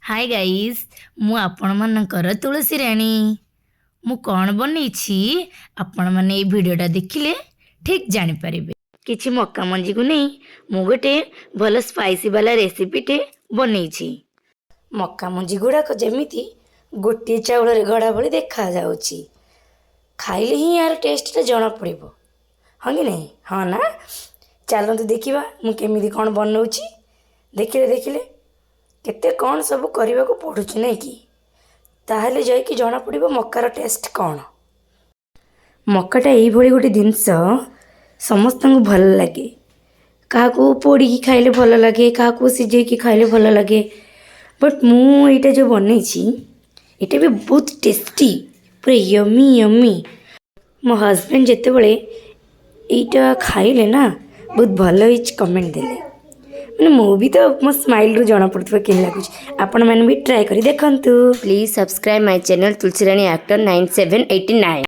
ହାଏ guys, ମୁଁ ଆପଣମାନଙ୍କର ତୁଳସୀ ରାଣୀ। ମୁଁ କ'ଣ ବନେଇଛି, ଆପଣମାନେ ଏଇ ଭିଡ଼ିଓଟା ଦେଖିଲେ ଠିକ୍ ଜାଣିପାରିବେ। କିଛି ମକା ମଞ୍ଜିକୁ ନେଇ ମୁଁ ଗୋଟେ ଭଲ ସ୍ପାଇସି ବାଲା ରେସିପିଟେ ବନେଇଛି। ମକା ମଞ୍ଜି ଗୁଡ଼ାକ ଯେମିତି ଗୋଟିଏ ଚାଉଳରେ ଗଢ଼ା ଭଳି ଦେଖାଯାଉଛି। ଖାଇଲେ ହିଁ ଏହାର ଟେଷ୍ଟଟା ଜଣାପଡ଼ିବ, ହଁ କି ନାହିଁ? ହଁ ନା? ଚାଲନ୍ତୁ ଦେଖିବା ମୁଁ କେମିତି କ'ଣ ବନଉଛି। ଦେଖିଲେ ଦେଖିଲେ କେତେ କ'ଣ ସବୁ କରିବାକୁ ପଡ଼ୁଛି, ନାଇଁ କି? ତାହେଲେ ଯାଇକି ଜଣାପଡ଼ିବ ମକାର ଟେଷ୍ଟ କ'ଣ। ମକାଟା ଏଇଭଳି ଗୋଟେ ଜିନିଷ, ସମସ୍ତଙ୍କୁ ଭଲ ଲାଗେ। କାହାକୁ ପୋଡ଼ିକି ଖାଇଲେ ଭଲ ଲାଗେ, କାହାକୁ ସିଝେଇକି ଖାଇଲେ ଭଲ ଲାଗେ। ବଟ୍ ମୁଁ ଏଇଟା ଯେଉଁ ବନେଇଛି, ଏଇଟା ବି ବହୁତ ଟେଷ୍ଟି, ପୁରା ୟମି ୟମି। ମୋ ହଜବେଣ୍ଡ ଯେତେବେଳେ ଏଇଟା ଖାଇଲେ ନା, ବହୁତ ଭଲ ହେଇଛି କମେଣ୍ଟ ଦେଲେ। ମାନେ ମୁଁ ବି ତ ମୋ ସ୍ମାଇଲ୍ରୁ ଜଣାପଡ଼ୁଥିବ କେମିତି ଲାଗୁଛି। ଆପଣମାନେ ବି ଟ୍ରାଏ କରି ଦେଖନ୍ତୁ। Please subscribe my channel Tulsi Rani Actor 9789.